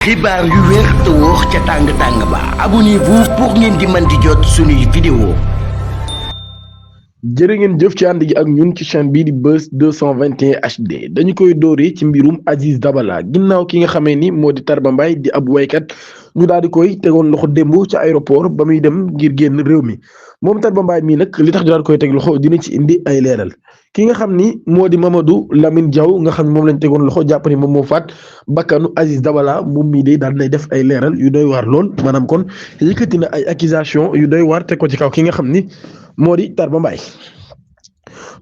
xibaar yu wér te wóor ca tàng-tàng ba abonnez-vous pour ngeen di mën di jot suñuy vidéo. jërë ngeen jëf ci ànd gi ak ñun ci chaîne bii di Buzz 221 HD dañu koy dooree ci mbirum Aziz Dabala ginnaaw ki nga xamee ni moo di Tarba Mbaye di ab waykat ñu daal di koy tegoon loxo démb ci aéroport ba muy dem ngir génn réew mi moom Tarba Mbaye mii nag li tax ñu daal di koy teg loxo dina ci indi ay leeral ki nga xam ni moo di Mamadou Lamine Diaw nga xam ni moom lañ tegoon loxo jàpp ni moom moo faat bakkanu Aziz Dabala moom mii de daal nay def ay leeral yu doy waar lool maanaam kon yëkkati na ay accusation yu doy waar teg ko ci kaw ki nga xam ni moo di Tarba Mbaye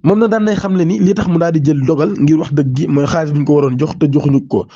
moom na daan nay xam le ni li tax mu daal di jël dogal ngir wax dëgg gi mooy xaalis bi ñu ko waroon jox te joxuñu ko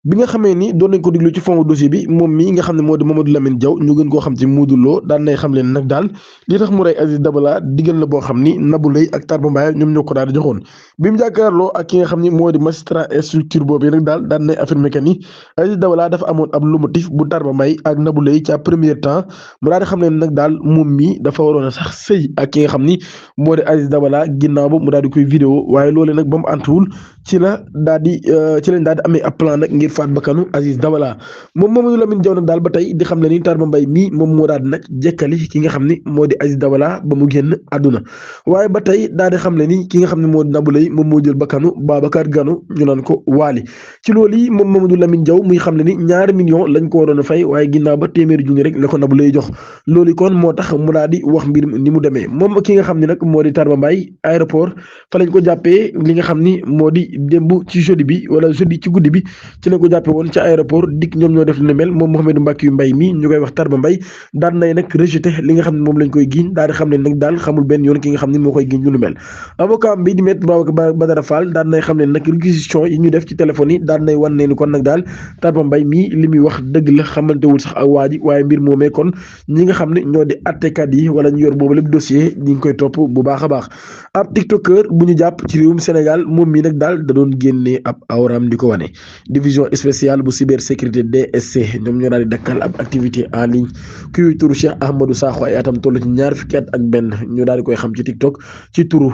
bi nga xamee ni doon nañ ko diglu ci fond dossier bi moom mii nga xam ne moo di Mamadou Lamine Diaw ñu gën koo xam ci Modou Lo daan nay xam leen nag daal li tax mu rey Aziz Dabala diggal la boo xam ni Nabou Leye ak Tarba Mbaye ñoom ñoo ko daal di joxoon bi mu jàkkaarloo ak ki nga xam ni moo di magistrat structure boobu nag daal daan nay affirmé que ni Aziz Dabala dafa amoon ab lomotif bu Tarba Mbaye ak Nabou Leye ca premier temps mu daal di xam leen nag daal moom mii dafa waroon a sax sëy ak ki nga xam ni moo di Aziz Dabala ginnaaw ba mu daal di koy vidéo waaye loole nag ba mu antuwul ci la daal di ci lañ daal di amee ab plan nag ngir faat bakkanu Aziz Dabala moom Mamadou Lamine Diaw nag daal ba tey di xam le ni Tarba Mbaye mii moom moo daal di nag jekkali ki nga xam ni moo di Aziz Dabala ba mu génn àdduna waaye ba tey daal di xam le ni ki nga xam ne moo di Nabou Leye moom moo jël bakkanu Babacar Ganu ñu naan ko Waali ci loolu yi moom Mamadou Lamine Diaw muy xam le ni ñaari millions lañ ko waroon a fay waaye ginnaaw ba téeméeri junni rek la ko Nabou Leye jox loolu kon moo tax mu daal di wax mbir ni mu demee moom ki nga xam ne nag moo di Tarba Mbaye aéroport fa lañ ko jàppee li nga xam ni moo di démb ci jeudi bi wala jeudi ci guddi bi ci lañ ko jàppee woon ca aéroport dik ñoom ñoo def lu ne mel moom Mouhamadou Mbackiyou Mbaye mi ñu koy wax Tarba Mbaye daan nay nag rejeté li nga xam ne moom lañ koy giiñ daal di xam ne nag daal xamul benn yoon ki nga xam ne moo koy giiñ lu nu mel avocat bi di Maître Babacar Badara Fall daan nay xam ne nag réquisition yi ñu def ci téléphone yi daan nay wan ne ni kon nag daal Tarba Mbaye mii li muy wax dëgg la xamantewul sax ak waa ji waaye mbir moomee kon ñi nga xam ne ñoo di attekat yi wala ñu yor boobu lépp dossier ñi ngi koy topp bu baax a baax ab tiktoker bu ñu jàpp ci réewum Sénégal moom mii nag daal da doon génnee ab awram di ko wane division spéciale bu cybersécurité DSC ñoom ñoo daal di dakkal ab activité en ligne kuy turu Cheikh Ahmadou Sakho ay atam toll ci ñaar fukki at ak benn ñu daal di koy xam ci TikTok ci turu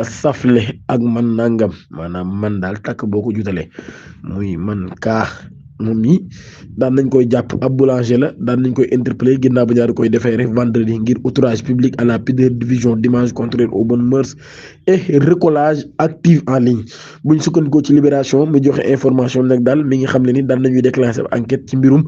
safle ak man nangam maanaam man daal takk boo ko jutalee muy man kaa moom mi daan nañ koy jàpp ab boulanger la daan nañ koy interpellé ginnaaw ba ñaari koy defee rek vendredi ngir outrage public à la pudeur division d'images contraire aux bonnes mœurs et recollage active en ligne buñ sukkandikoo ci libération mu joxe information nag daal mi ngi xam ne ni daan nañuy déclencher enquête ci mbirum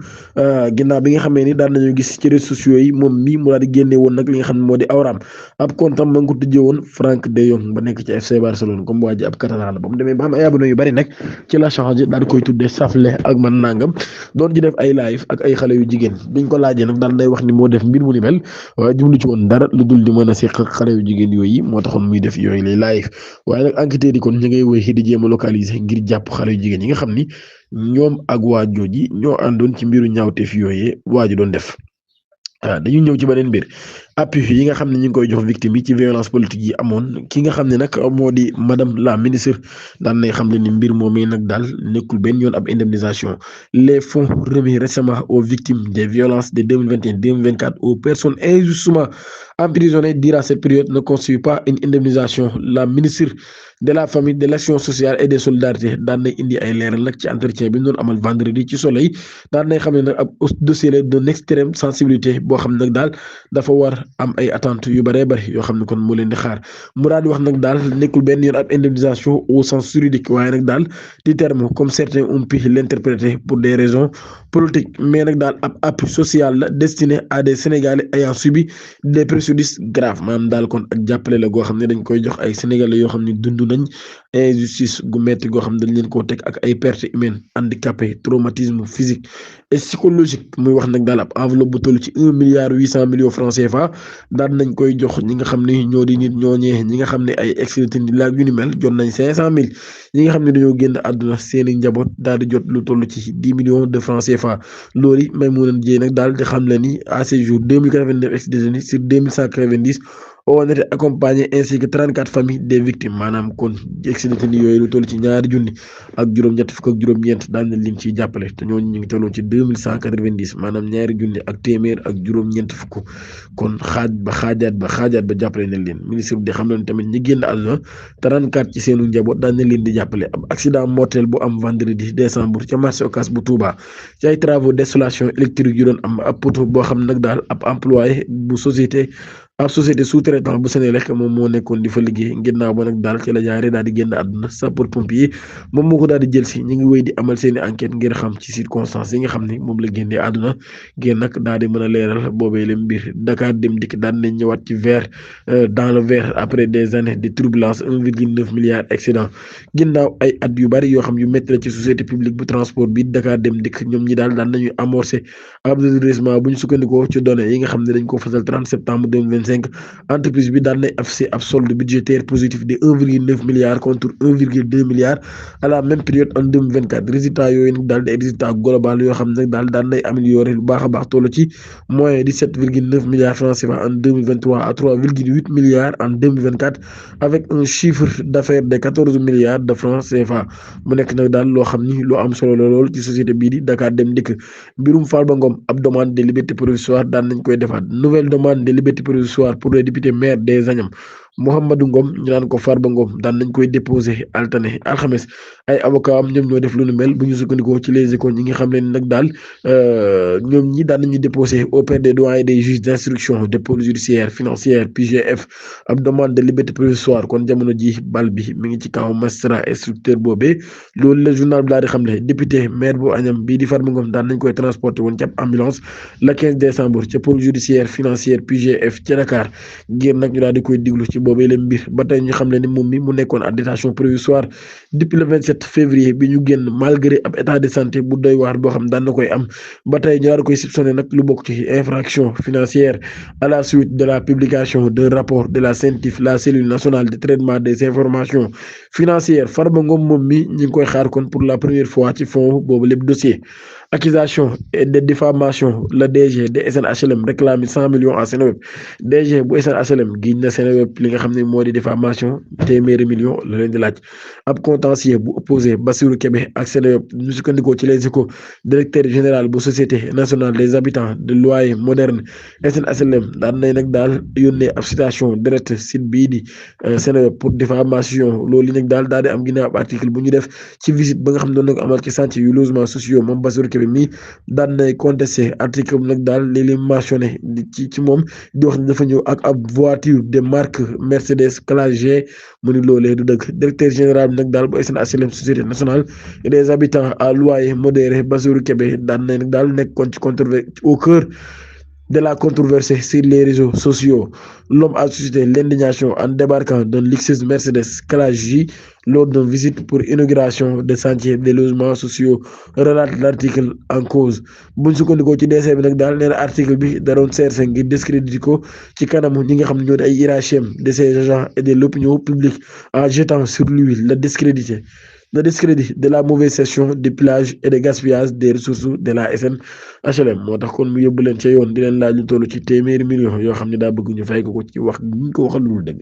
ginnaaw bi nga xamee ni daan nañu gis ci réseaux sociaux yi moom mii mu daal di génne woon nag li nga xam ne moo di awraam ab comptam ma ngi ko tëjee woon Franck de Jong ba nekk ci FC Barcelone comme waa ji ab catalan la ba mu demee ba xam ay abonné yu bari nag ci la changé daal di koy tuddee safle ak man nangam doon ci def ay live ak ay xale yu jigéen biñ ko laajee nag daal day wax ni moo def mbir mu ni mel waaye jublu ci woon dara lu dul di mën a seq ak xale yu jigéen yooyu moo taxoon muy def yooyu lay live waaye nag enquêteurs yi kon ñu ngay wéy di jéem a localiser ngir jàpp xale yu jigéen yi nga xam ni ñoom ak waa jooji ñoo àndoon ci mbiru ñaawteef yooyee waa ji doon def dañu ñëw ci beneen mbir appui yi nga xam ne ñu ngi koy jox victime yi ci violence politique yi amoon ki nga xam ne nag moo di madame la ministre daan nay xam ne ni mbir moomee nag daal nekkul benn yoon ab indemnisation les fonds remis récemment aux victimes des violences de 2021-2024 aux personnes injustement emprisonnées durant cette période ne constituent pas une indemnisation la ministre de la famille de l'action sociale et des solidarités daan nay indi ay leeral nag ci entretien bi ñu doon amal vendredi ci Soleil daan nay xam ne nag ab dossier la d'une extrême sensibilité boo xam ne nag daal dafa war am ay attentes yu bëree bëri yoo xam ne kon moo leen di xaar mu daal di wax nag daal nekkul benn yoon ab indemnisation au sens juridique waaye nag daal di terme comme certains ont pu l'interpréter pour des raisons politiques mais nag daal ab appui social la destiné à des Sénégalais ayant subi des préjudices graves maanaam daal kon ak jàppale la goo xam ne dañ koy jox ay Sénégalais yoo xam ne dund nañ injustice gu metti goo xam ne dañ leen koo teg ak ay pertes humaines handicapé traumatisme physique et psychologique muy wax nag daal ab enveloppe bu toll ci 1,8 milliard francs CFA daan nañ koy jox ñi nga xam ne ñoo di nit ñooñee ñi nga xam ne ay ex-détenus ni laaj yu ni mel jot nañ 500,000 ñi nga xam ne dañoo génn àdduna seeni njaboot daal di jot lu toll ci 10 millions de francs CFA loolu Maïmouna Dièye nag daal di xam le ni à ce jour 2089 ex-détenus sur 2190 ONG accompagné ainsi que 34 familles des victimes maanaam kon ex-détenus yooyu lu toll ci ñaari junni ak juróom-ñett fukk ak juróom-ñeent daal na leen ciy jàppale te ñooñu ñu ngi tolloon ci 2190 maanaam ñaari junni ak téeméer ak juróom-ñeent fukk kon xaajaat ba jàppale nañ leen ministre bi di xam ne tamit ñi génn àdduna 34 ci seenu njaboot daan na leen di jàppale ab accident mortel bu am vendredi décembre ca marché Ocass bu Touba ci ay travaux d'installation électrique yu doon am ab poto boo xam nag daal ab employé bu ab société sous-traitant bu Senelec moom moo nekkoon di fa liggéey ginnaaw ba nag daal ci la jaaree daal di génn àdduna sapeur pompier moom moo ko daal di jël si ñu ngi wéy di amal seeni enquête ngir xam ci circonstances yi nga xam ne moom la génnee àdduna ngir nag daal di mën a leeral boobee la mbir Dakar Dem Dikk daan nañ ñëwaat ci vert dans le vert après des années de turbulence 1,9 milliard excédent ginnaaw ay at yu bari yoo xam yu métti la ci société publique bu transport bi Dakar Dem Dikk ñoom ñi daal daan nañuy amorcé ab redressement bu ñu sukkandikoo ci données yi nga xam ne dañ ko fasal 30 septembre 2025 entreprise bi daan nay affiché ab solde budgétaire positif de 1,9 milliard contre 1,2 milliard à la même période en 2024 résultat yooyu nag daal di ay résultat global yoo xam ne daal daan nay amélioré lu baax a baax toll ci moins 17,9 milliards francs CFA en 2023 à 3,8 milliards en 2024 avec un chiffre d'affaires de 14 milliards de francs CFA mu nekk nag daal loo xam ni lu am solo la lool ci société bii di Dakar Dem Dikk mbirum Farba Ngom ab demande de liberté provisoire daan nañ koy defaat nouvelle demande de liberté provisoire pour les députés maires des Agnam Mouhamadou Ngom ñu naan ko Farba Ngom daan nañ koy déposé alxames ay avocat am ñoom ñoo def lu nu mel bu ñu sukkandikoo ci les écoles ñi nga xam ne nag daal ñoom ñi daan nañu déposé auprès des doyens des juges d'instruction de pôle judiciaire financière PGF ab demande de liberté provisoire kon jamono ji bal bi mi ngi ci kaw magistrat instructeur boobee loolu la journal bi daal di xam ne député maire bu Agnam bii di Farba Ngom daan nañ koy transporté woon ci ab ambulance le 15 décembre ca pôle judiciaire financière PGF ca Dakar ngir nag ñu daal di koy diglu ci boobee la mbir ba tey ñu xam ne ni moom mi mu nekkoon en détention provisoire depuis le 27 février bi ñu génn malgré ab état de santé bu doy waar boo xam daan na koy am ba tey ñu daal di koy soupçonné nag lu bokk ci infraction financière à la suite de la publication d'un rapport de la CENTIF la cellule nationale de traitement des informations financières Farba Ngom moom mi ñu ngi koy xaar kon pour la première fois ci fond boobu lépp dossier accusation et de diffamation le DG de SNHLM réclame 100 millions à Seneweb DG bu SNHLM giñ na Seneweb li nga xam ne moo di diffamation téeméeri millions la leen di laaj ab contentieux bu opposé Bassirou Kébé ak Seneweb ñu sukkandikoo ci les Échos directeur général bu société nationale des habitants de loyer moderne SNHLM daan nay nag daal yónnee ab citation direct site bii di Seneweb pour diffamation loolu nag daal di am ginnaaw ab article bu ñu def ci visite ba nga xam ne doon na ko amal ci chantier yu logements sociaux moom Bassirou Kébé mi daan nay contesté article bi nag daal léeg-léeg mentionné ci moom di wax ne dafa ñëw ak ab voiture de marque Mercedes classe G mu ni loolee du dëgg directeur général bi nag daal bu SNHLM société nationale des habitants à loyer modéré Bassirou Kébé daan nay nag daal nekkoon ci controverse au cœur de la controversée sur les réseaux sociaux. L'homme a suscité l'indignation en débarquant d'un luxueuse Mercedes classe J lors d'une visite pour inauguration de chantier des logements sociaux, relate l'article en cause. buñ sukkandikoo ci DC bi nag daal nee na article bi da doon cherché ngir discréditer ko ci kanamu ñi nga xam ne ñoo di ay hiérarchie de ses agents et de l'opinion publique en jetant sur lui le discrédit de la mauvaise gestion du pillage et de gaspillage des ressources de la SNHLM moo tax kon mu yóbbu leen ca yoon di leen laaj lu toll ci téeméeri millions yoo xam ne daa bëgg ñu fay ko ci wax ñu ko waxal lu dëgg